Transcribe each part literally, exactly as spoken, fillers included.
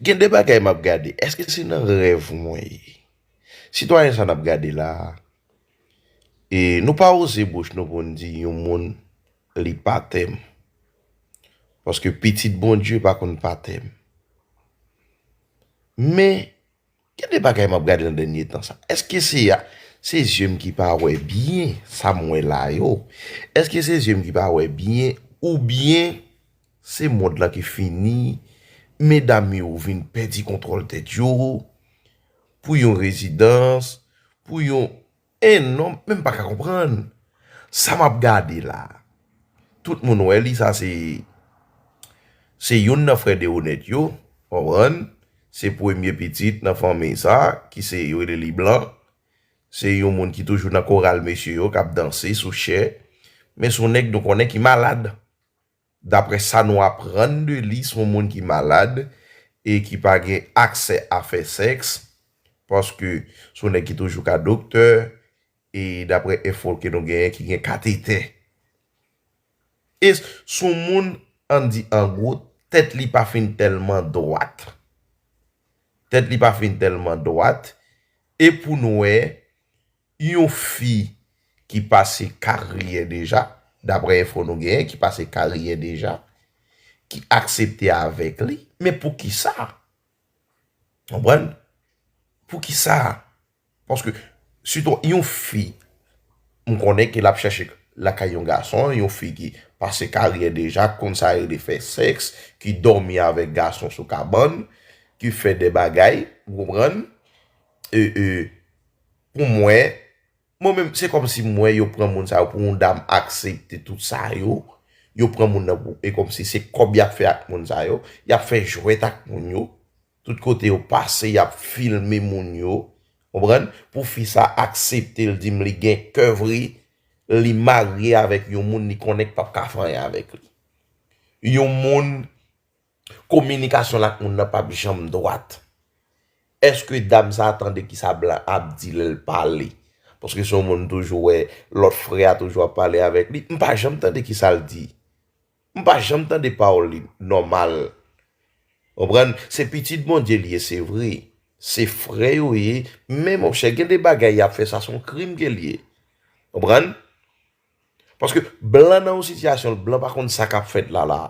Gen de bagay m ap gade, èske se nan rèv mwen ye? Sitwayen sa n ap gade la a, e nou pa oze bouch nou pou n di yon moun li patèm. Paske pitit Bondye pa konn patèm. Men, gen de bagay m ap gade nan dènye tan sa. Èske se a, se zye m ki pa wè byen sa m wè la yo? Èske se zye m ki pa wè byen, oubyen se mond lan ki fini, medam yo vin pèdi kontwòl tèt yo, pou yon rezidans, pou yon, e non, men m pa ka konprann. Sa m ap gade la, tout moun wè li, sa se, se youn nan frè Deonèt yo, konprann? Se premye pitit nan fanmi sa, ki se, yo rele li Blan. Se yon moun ki toujou nan koral mesye yo, k ap danse sou chè. Men se yon nèg nou konnen ki malad. Daprè sa nou aprann de li, se yon moun ki malad e ki pa gen aksè a fè sèks, paske se yon nèg ki toujou ka doktè, e daprè enfo ke nou genyen, ki gen katetè. E se yon moun, ann di an gwo, tèt li pa fin tèlman dwat. Tèt li pa fin tèlman dwat. E pou n wè, yon fi ki pase karyè deja, daprè enfo nou genyen, ki pase karyè deja, ki aksepte avèk li. Men poukisa? Konprann? Poukisa? Paske, sitou yon fi, m konnen ke l ap chèche lakay yon gason, yon fi ki pase karyè deja, konn sa rele fè sèks, ki dòmi avèk gason sou kabann, ki fè de bagay, ou konprann? E, e, pou mwen, mwen menm, se kòmsi m wè yo pran moun sa yo pou yon dam aksepte tout sa yo, yo pran moun nan pou, e kòmsi se kòb y ap fè ak moun sa yo, y ap fè jwèt ak moun yo, tout kote yo pase, y ap filme moun yo, konprann? Pou fi sa aksepte l, di m li gen kè vre, li marye avèk yon moun li konnen k p ap ka fè anyen avèk li. Yon moun, kominikasyon l ak moun nan p ap janm dwat. Èske dam sa a tande kisa Blan ap di lè l pale? Paske se yon moun toujou wè, lòt frè a toujou ap pale avèk li. M pa janm tande kisa l di. M pa janm tande pawòl li nòmal. Konprann? Se pitit Bondye li ye, se vre. Se frè yo ye, men monchè, gen de bagay y ap fè, sa se yon krim ke l ye. Konprann? Paske Blan nan yon sitiyasyon, Blan pa konn sa k ap fèt la la.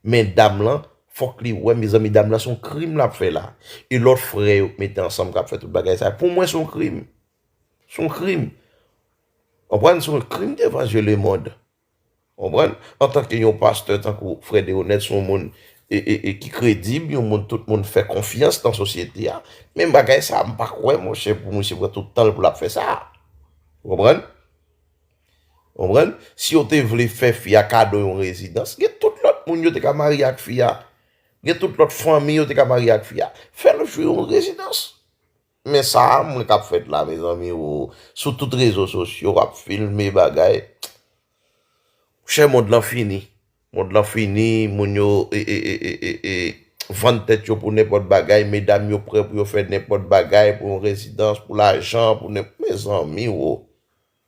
Men dam lan, fòk li wè, mezanmi, dam lan se yon krim l ap fè la. E lòt frè yo k mete ansanm k ap fè tout bagay sa. Pou mwen, se yon krim. Se yon krim. Konprann? Se yon krim devan zye lemonn. Konprann? Antanke yon pastè tankou frè Deonèt, se yon moun e, e, e ki kredib, yon moun tout moun fè konfyans nan sosyete a. Men bagay sa, m pa kwè, monchè, pou misye pran tout tan l pou l ap fè sa. Konprann? Konprann? Si yo te vle fè fi a kado yon rezidans, gen tout lòt moun yo te ka marye ak fi a. Gen tout lòt fanmi yo te ka marye ak fi a. Fè l jwe yon rezidans. Men sa a, mwen k ap fèt la, mezanmi, ou, sou tout rezo sosyo, w ap filme bagay. Chè, mond lan fini. Mond lan fini, moun yo, e, e, e, e, e, e, vann tèt yo pou nenpòt bagay, medam yo prè pou yo fè nenpòt bagay, pou yon rezidans, pou lajan, pou nenp-, mezanmi, ou.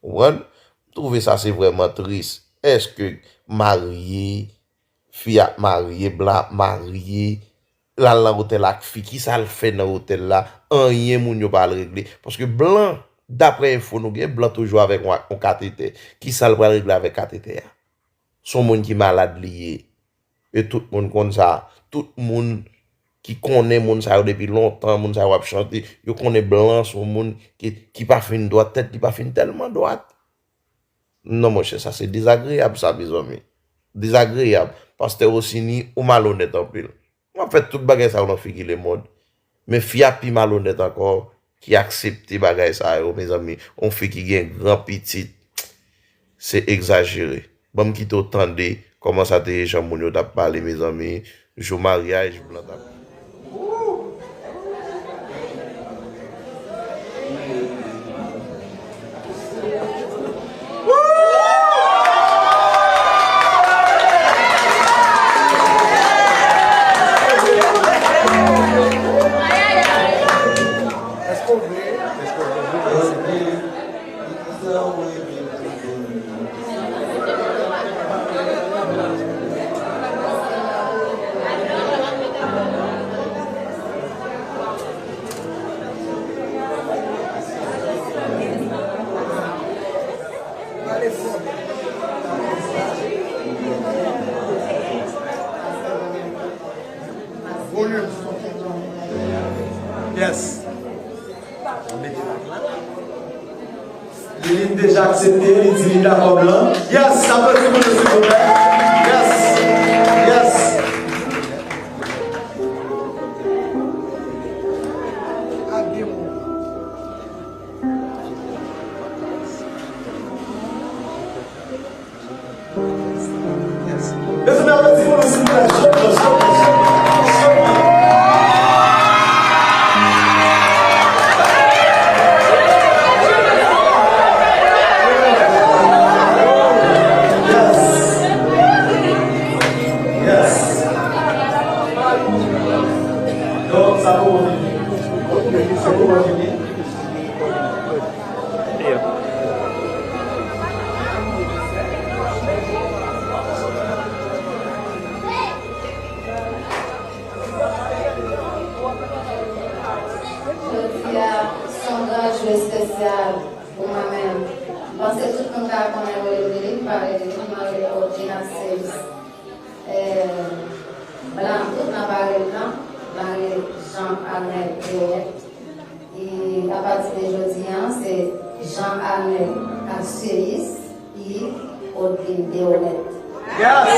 Konprann? M twouve sa se vrèman tris. Èske marye, fi ap marye, Blan ap marye, l al nan otèl ak fi, kisa l fè nan otèl la? Anyen moun yo pa al regle. Paske Blan, daprè enfo nou gen, Blan toujou avèk yon, yon katetè. Kisa l pral regle avèk katetè a? Se yon moun ki malad li ye. E tout moun konn sa. Tout moun ki konnen moun sa yo depi lontan, moun sa yo ap chante, yo konnen Blan se yon moun ki, ki pa fin dwat, tèt li pa fin tèlman dwat. Non, monchè, sa se dezagreyab, sa, mezanmi. Dezagreyab. Pastè Rosiny, ou malonèt anpil. W ap fè tout bagay sa yo nan figi lemonn. Men fi a pi malonèt ankò, ki aksepte bagay sa yo, mezanmi. Yon fi ki gen gran pitit, se egzajere. Ban m kite w tande kòman sa te ye, jan moun yo t ap pale, mezanmi. Jou maryaj, Blan t ap. Yes. Li, li deja aksepte, li di li dakò blan. Yes, aplodi pou nou, silvouplè. Yes. Yes. Yes. Mezanmi, aplodi pou nou, silvouplè. Jodi, jodi, jodi, jodi. Yes. Yes. Donk, sa poko fini. Sa poko fini. Jodi a, se yon gran jou espesyal pou mwen menm. M panse tout moun ka konnen rele m Lili, m pa rele Lili, mwen rele Odlin Axius. Eh, blan tou nan parèy lan, mwen rele Jean Arnel Deolet. E apati de jodi a, se Jean Arnel Axius, Yves Odlin Deolet. Yes!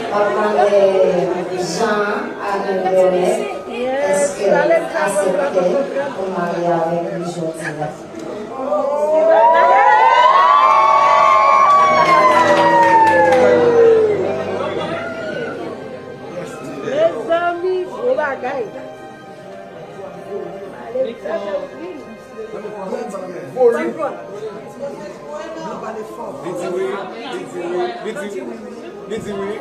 M ap mande Jean Arnel Deolet, èske l aksepte pou marye avèk li jodi a? Mezanmi, gwo bagay. Volim. Li di wi, li di wi, li di wi, li di wi.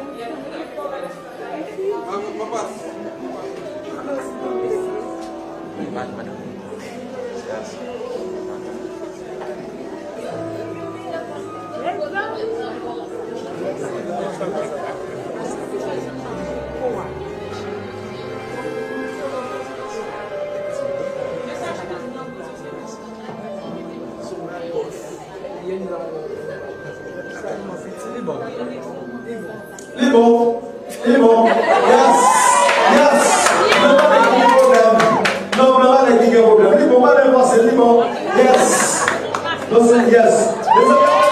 Li bon. Li bon. Li bon. Yes. Yes. Nou pa gen pwoblèm. Non, nou pa gen pwoblèm. Li bon, pa gen pase, li bon. Yes. Non, se yes. Mezanmi,